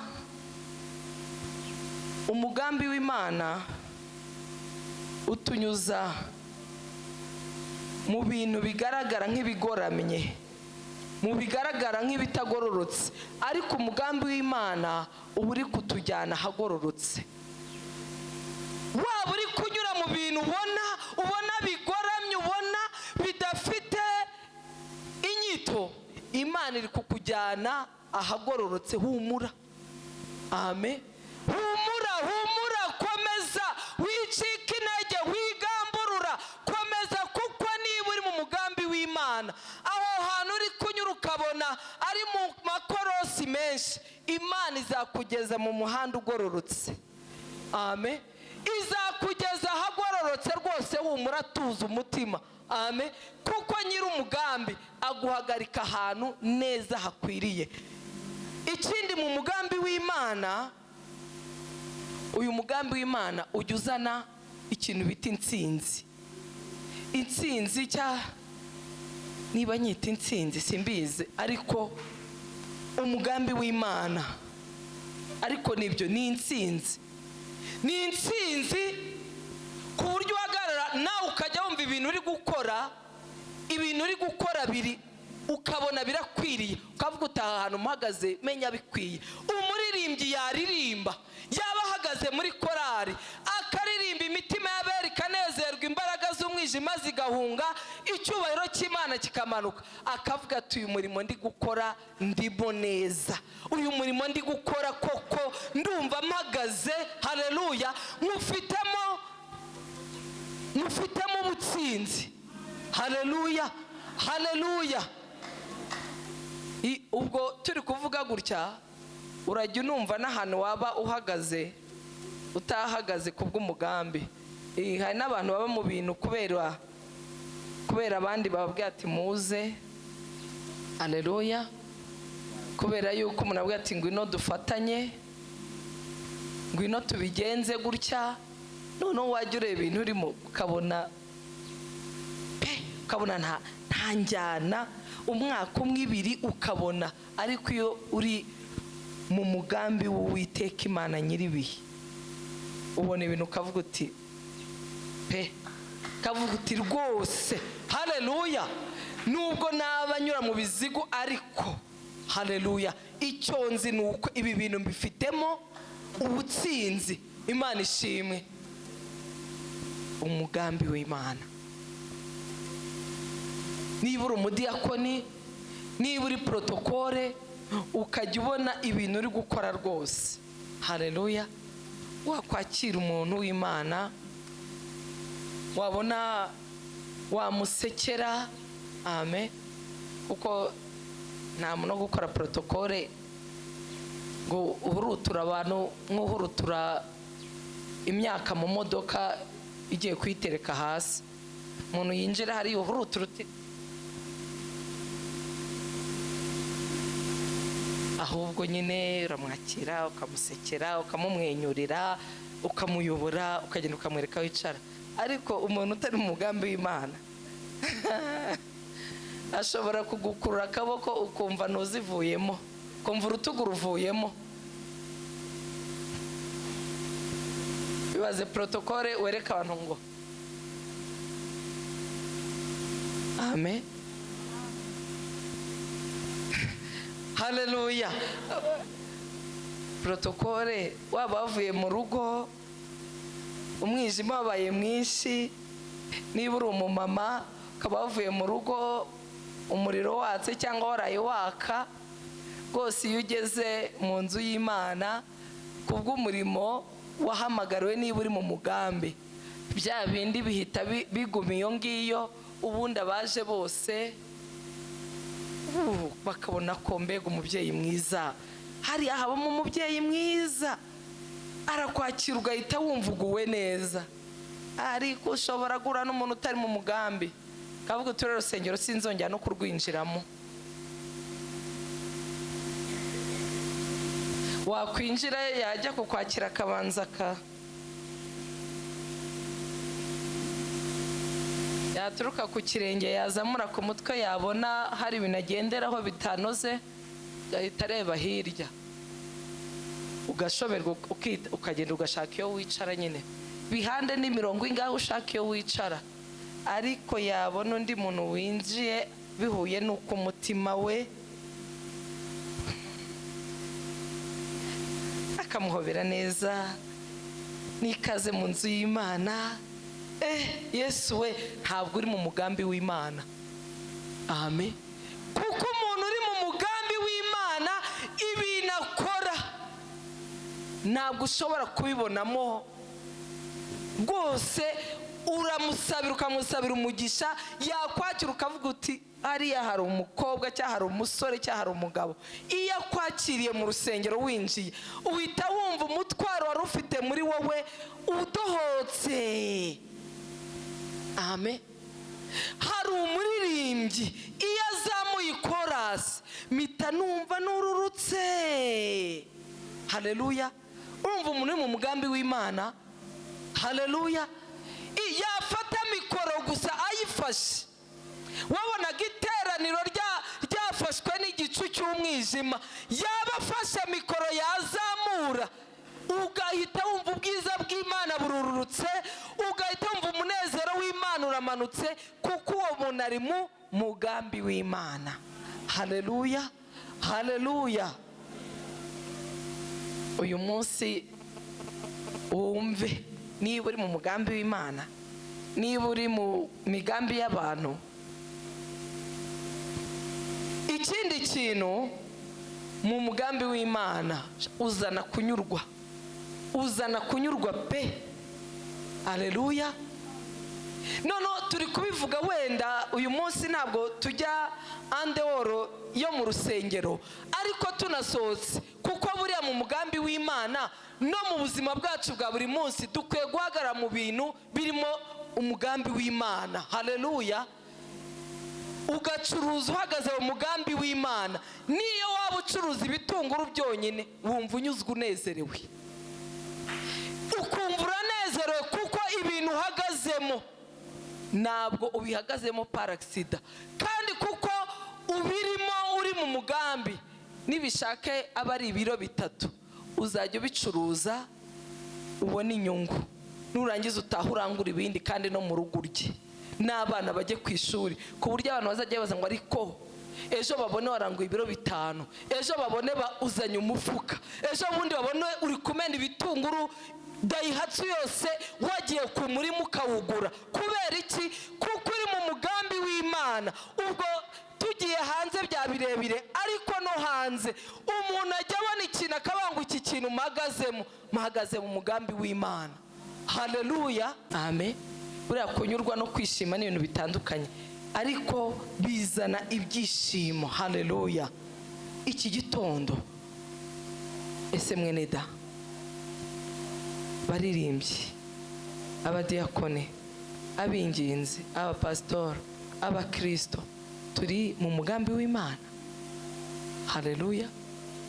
Umugambi w'Imana utunyuza mu bintu bigaragara nk'ibigoramye, mu bigaragara nk'ibitagororotse, ariko umugambi w'Imana uba uri kutujyana ahagororotse. Waba uri kunyura mu bintu ubona bigoramye, ubona bidafite inyito, Imana iri kukujyana ahagororotse. Humura. Amen. Humura, humura, komeza, wicika intege, wigamburura, komeza, kuko niba uri mu mugambi w'Imana, aho hantu uri kunyura ukabona ari mu makorosi menshi, Imana izakugeza mu muhanda ugororotse. Amen. Izakugeza ahagororotse rwose. Humura, tuza umutima. Amen. Kuko nyiri umugambi aguhagarika ahantu neza hakwiriye. Ikindi mu mugambi w'Imana, uyu mugambi w'Imana ujya uzana ikintu bita intsinzi. Intsinzi cya niba nyita intsinzi simbizi, ariko umugambi w'Imana, ariko nibyo ni intsinzi. Ni intsinzi ku buryo uhagarara nawe ukajya wumva ibintu uri gukora, ibintu uri gukora biri ukabona birakwiriye, ukavuga utaha ahantu muhagaze menya bikwiye. Umuririmbyi yaririmba, yaba ahagaze muri korari akaririmba, imitima y'abera ikanezerwa, imbaraga z'umwijima zigahunga, icyubahiro cy'Imana kikamanuka, akavuga ati uyu murimo ndi gukora ndimo neza, uyu murimo ndi gukora koko ndumva mpagaze. Haleluya. Mufitemo ubutsinzi. Haleluya, haleluya. Ubwo turi kuvuga gutya, urajya unumva n'ahantu waba uhagaze utahagaze kubw'umugambi. Hari n'abantu baba mu bintu kubera abandi bababwira ati muze. Haleluya. Kubera yuko umuntu abwira ati ngwino dufatanye, ngwino tubigenze gutya, noneho wajya ureba ibintu urimo ukabona pe, ukabona nta njyana, umwaka umwe ibiri ukabona. Ariko iyo uri mu mugambi w'Uwiteka Imana nyiribihe, ubona ibintu ukavuga uti pe, ukavuga uti rwose haleluya, nubwo naba nyura mu bizigo, ariko haleluya, icyo nzi ni uko ibi bintu mbifitemo ubutsinzi. Imana ishimwe. Umugambi w'Imana, niba uri umudiyakoni, niba uri protokole, ukajya ubona ibintu uri gukora rwose, haleluya, wakwakira umuntu w'Imana, wabona wamusekera. Amen. Kuko nta muntu wo gukora protokole ngo uhurutura abantu nk'uhurutura imyaka mu modoka igiye kuyitereka hasi. Umuntu yinjira hari uhurutura uti, ahubwo nyine uramwakira, ukamusekera, ukamumwenyurira. Ukamuyobora, ukagenda ukamwereka aho wicara. Ariko umuntu utari mu mugambi w'Imana ashobora kugukurura akaboko, ukumva ntuzivuyemo, ukumva urutugu ruvuyemo. Bibaze protokole, wereka abantu ngo amen, haleluya. Protokole, waba wavuye mu rugo umwijima wabaye mwinshi, niba uri umumama ukaba wavuye mu rugo umuriro watse cyangwa waraye waka, rwose iyo ugeze mu nzu y'Imana kubw'umurimo wahamagariwe, niba uri mu mugambi, bya bindi bihita biguma iyo ngiyo. Ubundi abaje bose bakabona ko mbega umubyeyi mwiza, hariya habamo umubyeyi mwiza, arakwakira ugahita wumva uguwe neza. Ariko ushobora guhura n'umuntu utari mu mugambi, kavuga uti rero rusengero sinzongera no kurwinjiramo. Wakwinjira yajya kukwakira akabanza ka yaturuka ku kirenge yazamura ku mutwe, yabona hari ibintu agenderaho bitanoze, agahita areba hirya, ugashoberwa, ukagenda ugashaka iyo wicara nyine, bihande n'imirongo ingahe ushaka iyo wicara. Ariko yabona undi muntu winjiye bihuye n'uko umutima we, akamuhobera neza, n'ikaze mu nzu y'Imana. Yesu we, ntabwo uri mu mugambi w'Imana. Amen. Kuko umuntu uri mu mugambi w'Imana ibintu akora ntabwo ushobora kubibonamo rwose. Uramusabira, ukamusabira umugisha, yakwakira ukavuga uti hariya hari umukobwa cyangwa hari umusore cyangwa hari umugabo. Iyo akwakiriye mu rusengero winjiye, uhita wumva umutwaro wari ufite muri wowe udohotse. Amen. Hari umuririmbyi iyo azamuye ikorasi mpita numva nururutse. Haleluya. Urumva umuntu uri mu mugambi w'Imana. Haleluya. Yafata mikoro gusa ayifashe, wabonaga iteraniro ryafashwe n'igicu cy'umwijima, yaba afashe mikoro yazamura, ugahita wumva ubwiza bw'Imana bururutse, ugahita wumva umunezero w'Imana uramanutse, kuko uwo muntu ari mu mugambi w'Imana. Haleluya, haleluya. Uyu munsi wumve niba uri mu mugambi w'Imana, niba uri mu migambi y'abantu. Ikindi kintu mu mugambi w'Imana uzana kunyurwa, uzana kunyurwa pe. Haleluya. Noneho turi kubivuga wenda uyu munsi ntabwo tujya andeworo yo mu rusengero, ariko tunasohotse, kuko buriya mu mugambi w'Imana no mu buzima bwacu bwa buri munsi dukwiye guhagarara mu bintu birimo umugambi w'Imana. Haleluya. Ugacuruza uhagaze mu mugambi w'Imana, niyo waba ucuruza ibitunguru byonyine wumva unyuzwe unezerewe, ukumva uranezerewe kuko ibintu uhagazemo ntabwo ubihagazemo paragisida, kandi kuko ubirimo uri mu mugambi. Nibishake aba ari ibiro 3 uzajya ubicuruza ubone inyungu, nurangiza utaha urangura ibindi, kandi no mu rugo urye n'abana bajye ku ishuri, ku buryo abantu bazajya babaza ngo ariko ejo babone waranguye ibiro 5, ejo babone uzanye umufuka, ejo bundi babone uri kumena ibitunguru dayihatsu yose wagiye ku murima ukawugura. Kubera iki? Kuko uri mu mugambi w'Imana. Ubwo tugiye hanze bya birebire, ariko no hanze umuntu ajya abona ikintu akabanga iki kintu mpagazemo, mpagaze mu mugambi w'Imana. Haleluya, amen. Buriya kunyurwa no kwishima ni ibintu bitandukanye, ariko bizana ibyishimo. Haleluya. Iki gitondo ese mwene da, baririmbyi, abadiyakone, abinginzi, abapasitori, abakristo, turi mu mugambi w'Imana. Haleluya.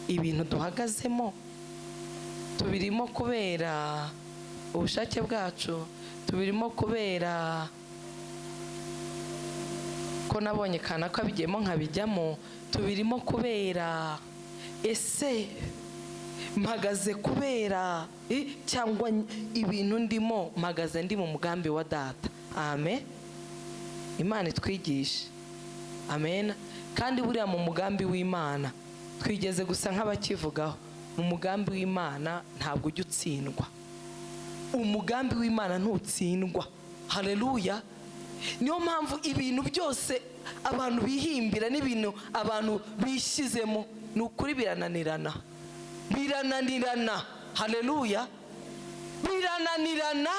Ibintu duhagazemo tubirimo kubera Ubushake bwacu tubirimo kubera ko nabonye kanaka abigiyemo nkabijyamo, tubirimo kubera ese mpagaze kubera cyangwa ibintu ndimo mpagaze ndi mu mugambi wa Data. Amen. Imana itwigishe. Amen. Kandi buriya mu mugambi w'Imana twigeze gusa nk'abakivugaho, mu mugambi w'Imana ntabwo ujya utsindwa. Umugambi w'Imana ntutsindwa. Haleluya. Niyo mpamvu ibintu byose abantu bihimbira n'ibintu abantu bishyizemo ni ukuri birananirana, birananirana. Haleluya, birananirana.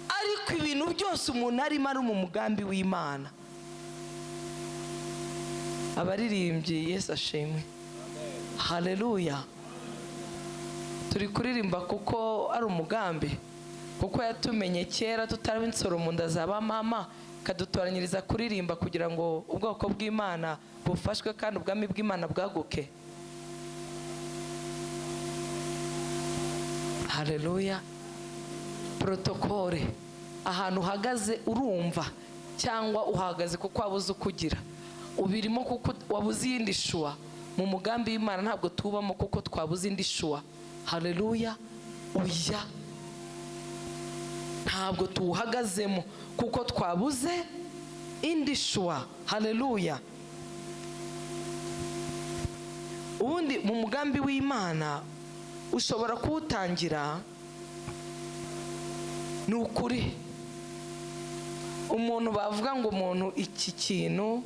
Ariko ibintu byose umuntu arimo ari mu mugambi w'Imana. Abaririmbyi, Yesu ashimwe. Haleluya. Turi kuririmba kuko ari umugambi, kuko yatumenye kera tutaraba insoro mu nda za ba mama, ikadutoranyiriza kuririmba kugira ngo ubwoko bw'Imana bufashwe kandi ubwami bw'Imana bwaguke. Haleluya. Protokole, ahantu uhagaze urumva cyangwa uhagaze kuko wabuze uko ugira, ubirimo kuko wabuze iyindi shuwa. Mu mugambi w'Imana ntabwo tubamo kuko twabuze indi shuwa. Haleluya. Oya, ntabwo tuwuhagazemo kuko twabuze indi shuwa. Haleluya. Ubundi mu mugambi w'Imana ushobora kuwutangira, ni ukuri umuntu bavuga ngo umuntu iki kintu,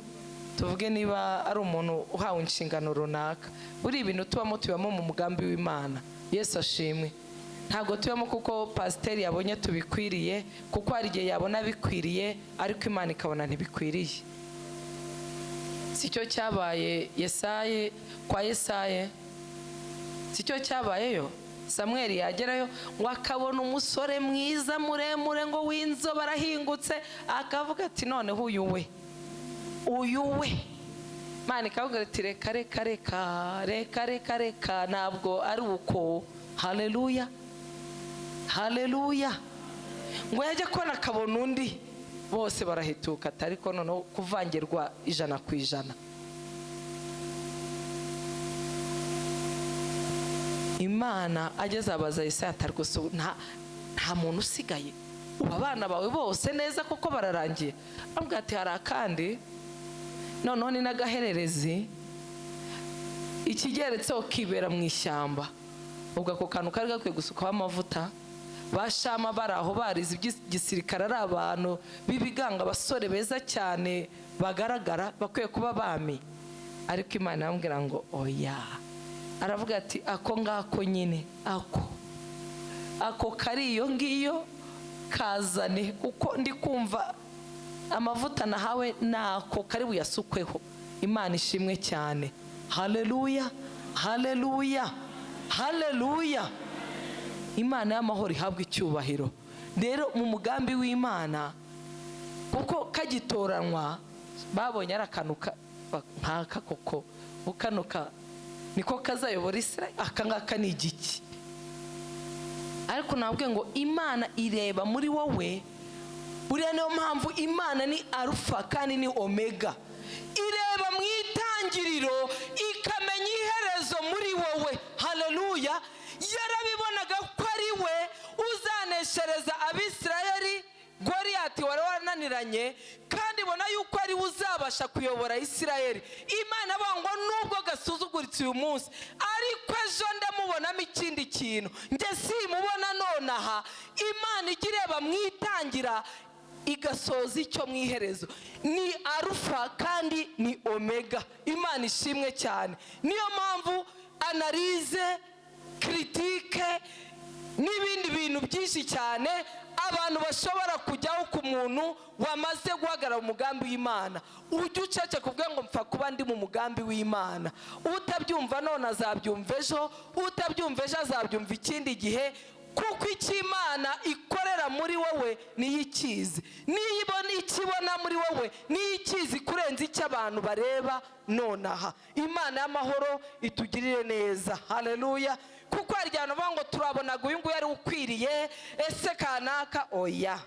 tuvuge niba ari umuntu uhawe inshingano runaka, buri ibintu tubamo tubamo mu mugambi w'Imana. Yesu ashimwe. Ntabwo tubamo kuko pasiteri yabonye tubikwiriye, kuko hari igihe yabona bikwiriye ariko Imana ikabona ntibikwiriye. Sicyo cyabaye Yesaye kwa Yesaye, sicyo cyabayeyo. Samweli yagerayo ngo akabona umusore mwiza muremure ngo w'inzobe arahingutse, akavuga ati noneho uyu we, uyu we. Imana ikavuga ati reka reka reka reka reka reka, ntabwo ari uko. Haleluya, haleluya. Ngo yajya kubona akabona undi, bose barahituka, ariko noneho kuvangirwa 100%. Imana ageze abaza Yesaya ati rwose nta muntu usigaye, ubu abana bawe bose neza kuko bararangiye. Aramubwira ati hari akandi, noneho ni n'agahererezi, ikigeretseho kibera mu ishyamba. Ubwo ako kantu kari gakwiye gusukwaho amavuta. Bashama bari aho barize iby'igisirikare, ari abantu b'ibiganga, abasore beza cyane bagaragara, bakwiye kuba abami. Ariko Imana iramubwira ngo oya. Aravuga ati ako ngako nyine, ako kari iyo ngiyo kazane, kuko ndi kumva amavuta nahawe nako kari buyasukweho. Imana ishimwe cyane. Haleluya, haleluya, haleluya. Imana y'amahoro ihabwa icyubahiro. Rero mu mugambi w'Imana, kuko kagitoranywa babonye ari akantu nk'aka koko, ukanuka niko kazayobora Israel, aka ngaka ni igiki. Ariko nabwiye ngo Imana ireba muri wowe. Buriya niyo mpamvu Imana ni Alpha kandi ni Omega. Ireba mu itangiriro ikamenya iherezo muri wowe. Haleluya. Yarabibonaga ko ari we uzaneshereza Abisirayeli Goliyati wari warananiranye, kandi ibona yuko ari we uzabasha kuyobora Isirayeli. Imana avuga ngo nubwo gasuzuguritse uyu munsi, ariko ejo ndamubonamo ikindi kintu njye simubona nonaha. Imana ijya ireba mu itangira igasoza icyo mu iherezo. Ni Alpha kandi ni Omega. Imana ishimwe cyane. Niyo mpamvu analize, critique n'ibindi bintu byinshi cyane abantu bashobora kujyaho ku muntu wamaze guhagarara umugambi w'Imana. Ujye ucece kuvuga ngo mpfa kuba ndi mu mugambi w'Imana. Utabyumva none azabyumva ejo, utabyumva ejo azabyumva ikindi gihe, kuko icyo Imana ikorera muri wowe niyo ikizi, niyo ibona ikibona muri wowe niyo ikizi kurenza icyo abantu bareba nonaha. Imana y'amahoro itugirire neza. Haleluya. Kuko hari igihe bavuga ngo turabonaga uyu nguyu ari ukwiriye, ese kanaka? Oya,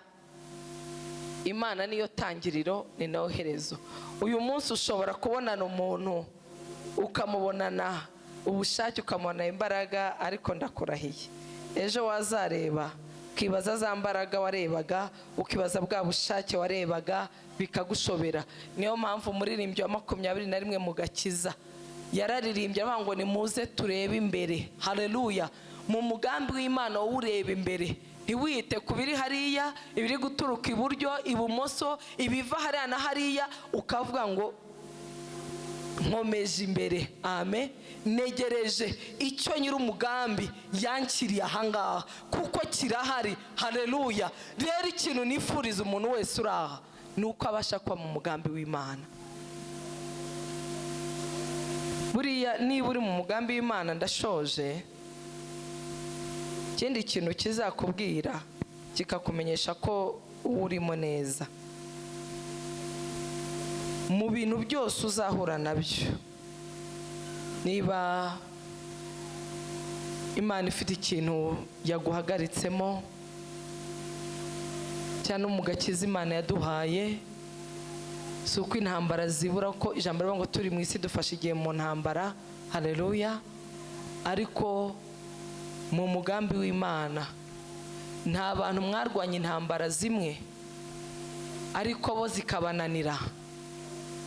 Imana niyo tangiriro, ni nayo herezo. Uyu munsi ushobora kubonana umuntu, ukamubonana ubushake, ukamubona imbaraga, ariko ndakurahiye, ejo wazareba ukibaza za mbaraga warebaga, ukibaza bwa bushake warebaga, bikagushobera. Niyo mpamvu umuririmbyi wa 21 mu gakiza yararirimbye avuga ngo: "Nimuze turebe imbere." Haleluya! Mu mugambi w'Imana wowe ureba imbere, ntiwite ku biri hariya, ibiri guturuka iburyo, ibumoso, ibiva hariya na hariya, ukavuga ngo: "Nkomeje imbere, amen, negereje icyo nyir'umugambi yankiriye ahangaha, kuko kirahari." Haleluya! Rero ikintu nifuriza umuntu wese uri aha ni uko abasha kuba mu mugambi w'Imana. Buriya niba uri mu mugambi w'Imana, ndashoje, ikindi kintu kizakubwira kikakumenyesha ko urimo neza, mu bintu byose uzahura nabyo, niba Imana ifite ikintu yaguhagaritsemo, cyangwa mu gakiza Imana yaduhaye, si uko intambara zibura, ko ijambo rivuga ngo turi mu isi dufashe igihe mu ntambara. Haleluya! Ariko mu mugambi w'Imana, nta bantu mwarwanya intambara zimwe, ariko bo zikabananira,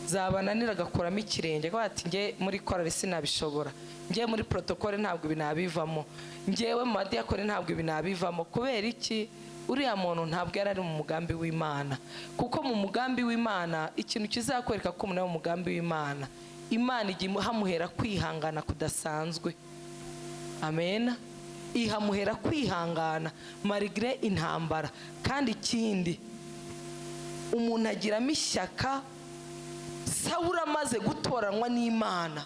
zabananira agakuramo ikirenge, akavuga ati: "Njye muri korali sinabishobora, njye muri protocole ntabwo ibi nabivamo, njyewe mu badiyakoni ntabwo ibi nabivamo." Kubera iki? Uriya muntu ntabwo yari ari mu mugambi w'Imana. Kuko mu mugambi w'Imana, ikintu kizakwereka ko umuntu ari mu mugambi w'Imana, Imana ijya ihamuhera kwihangana kudasanzwe. Amen. Ihamuhera kwihangana malgré intambara. Kandi ikindi, umuntu agiramo ishyaka. Sawuri amaze gutoranywa n'Imana,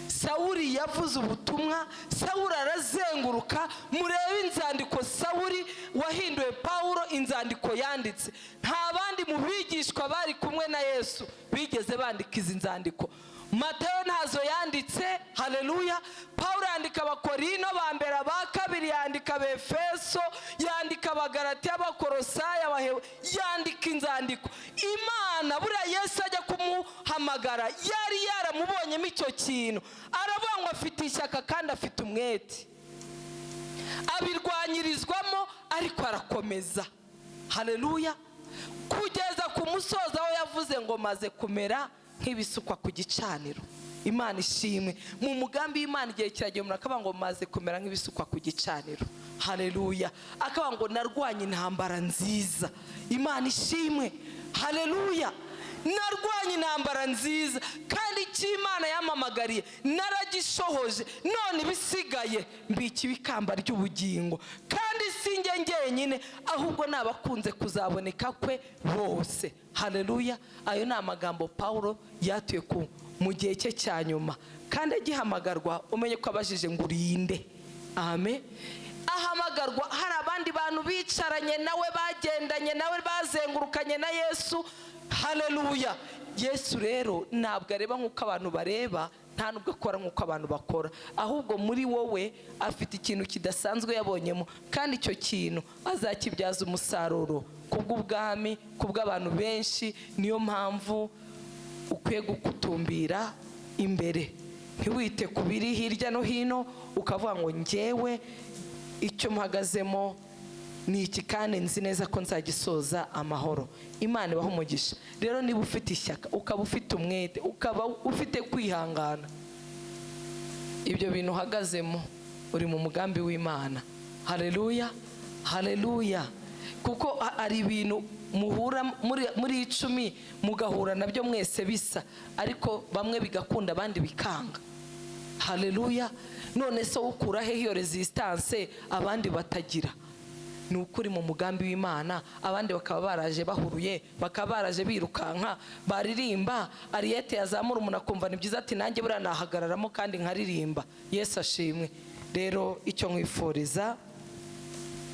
Sawuri yavuze ubutumwa, Sawuri arazenguruka. Murebe inzandiko Sawuri wahinduwe Pawulo, inzandiko yanditse. Nta bandi mu bigishwa bari kumwe na Yesu bigeze bandika izi nzandiko. Matayo ntazo yanditse. Haleluya! Pawulo yandika Abakorino ba mbere, aba kabiri, yandika Abefeso, yandika Abagaratiya, Abakorosayi, Abahewe, yandika inzandiko. Imana, buriya Yesu ajya kumuhamagara yari yaramubonyemo icyo kintu, aravuga ngo afite ishyaka kandi afite umwete, abirwanyirizwamo, ariko arakomeza. Haleluya! Kugeza ku musozo aho yavuze ngo: "Maze kumera nk'ibisukwa ku gicaniro." Imana ishimwe. Mu mugambi w'Imana, igihe kiragera umuntu akavuga ngo: "Maze kumera nk'ibisukwa ku gicaniro." Haleluya! Akavuga ngo: "Narwanye intambara nziza." Imana ishimwe. Haleluya! "Narwanye intambara nziza, kandi icyo Imana yampamagariye naragishohoje. None ibisigaye mbikiwe ikamba ry'ubugingo, kandi si njye njyenyine, ahubwo ni abakunze kuzaboneka kwe bose." Haleluya! Ayo ni amagambo Pawulo yatuye ku mu gihe cye cya nyuma. Kandi agihamagarwa, umenye ko abajije ngo: "Urinde?" Amen. Ahamagarwa hari abandi bantu bicaranye nawe, bagendanye nawe, bazengurukanye na Yesu. Haleluya! Yesu rero ntabwo areba nk'uko abantu bareba, nta nubwo akora nk'uko abantu bakora, ahubwo muri wowe afite ikintu kidasanzwe yabonyemo, kandi icyo kintu azakibyaza umusaruro kubw'ubwami, kubw'abantu benshi. Niyo mpamvu ukwiye gukutumbira imbere, ntiwite ku biri hirya no hino, ukavuga ngo: "Njyewe icyo mpagazemo ni iki, kandi nzi neza ko nzagisoza amahoro." Imana ibaha umugisha. Rero niba ufite ishyaka, ukaba ufite umwete, ukaba ufite kwihangana, ibyo bintu uhagazemo, uri mu mugambi w'Imana. Haleluya, haleluya! Kuko hari ibintu muhura muri 10, mugahura nabyo mwese bisa, ariko bamwe bigakunda, abandi bikanga. Haleluya! None se ukura hehe iyo resistance abandi batagira? Ni ukuri mu mugambi w'Imana. Abandi bakaba baraje bahuruye, bakaba baraje birukanka, baririmba ariette, yazamura umuntu akumva ni byiza, ati: "Nanjye buriya nahagararamo kandi nkaririmba." Yesu ashimwe. Rero icyo nkwifuriza,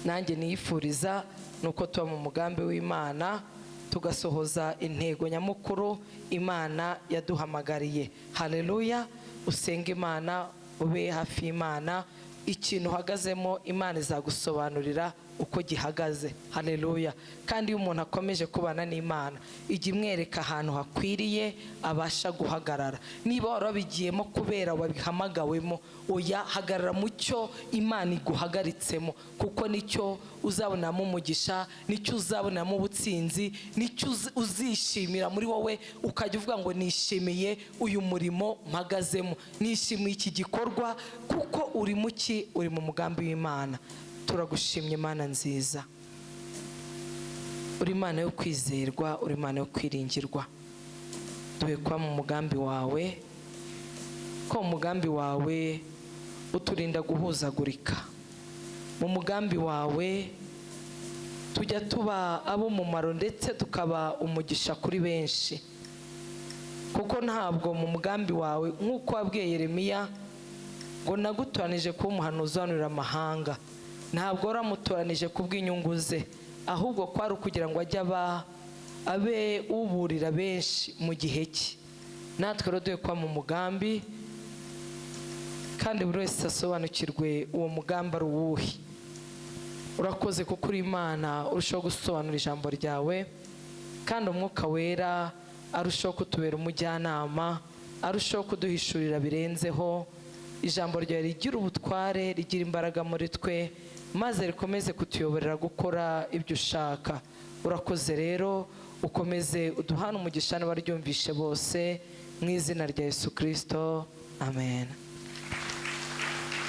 nanjye niyifuriza, ni uko tuba mu mugambi w'Imana, tugasohoza intego nyamukuru Imana yaduhamagariye. Haleluya! Usenge Imana, ube hafi y'Imana. Ikintu uhagazemo, Imana izagusobanurira uko gihagaze. Haleluya! Kandi iyo umuntu akomeje kubana n'Imana, ijya imwereka ahantu hakwiriye abasha guhagarara. Niba wari wabigiyemo kubera wabihamagawemo, oya, hagarara mu cyo Imana iguhagaritsemo, kuko nicyo uzabonamo umugisha, nicyo uzabonamo ubutsinzi, nicyo uzishimira muri wowe, ukajya uvuga ngo: "Nishimiye uyu murimo mpagazemo, nishimiye iki gikorwa," kuko uri mu ki? Uri mu mugambi w'Imana. Turagushimye, Imana nziza. Uri Imana yo kwizerwa, uri Imana yo kwiringirwa. Duhe kuba mu mugambi wawe, ko mu mugambi wawe uturinda guhuzagurika. Mu mugambi wawe tujya tuba ab'umumaro, ndetse tukaba umugisha kuri benshi, kuko ntabwo mu mugambi wawe, nk'uko wabwiye Yeremiya ngo: "Nagutoranije kuba umuhanuzi uhanurira amahanga," ntabwo waramutoranije kubw'inyungu ze, ahubwo kwari ukugira ngo ajye aba abe uburira benshi mu gihe cye. Natwe rero duhe kuba mu mugambi, kandi buri wese asobanukirwe uwo mugambi ari uwuhe. Urakoze kuko uri Imana urushaho gusobanura ijambo ryawe, kandi Umwuka Wera arushaho kutubera umujyanama, arushaho kuduhishurira birenzeho. Ijambo ryawe rigira ubutware, rigira imbaraga muri twe, maze rikomeze kutuyoborera gukora ibyo ushaka. Urakoze rero, ukomeze uduhane umugisha n'abaryumvishe bose, mu izina rya Yesu Kirisito, amen.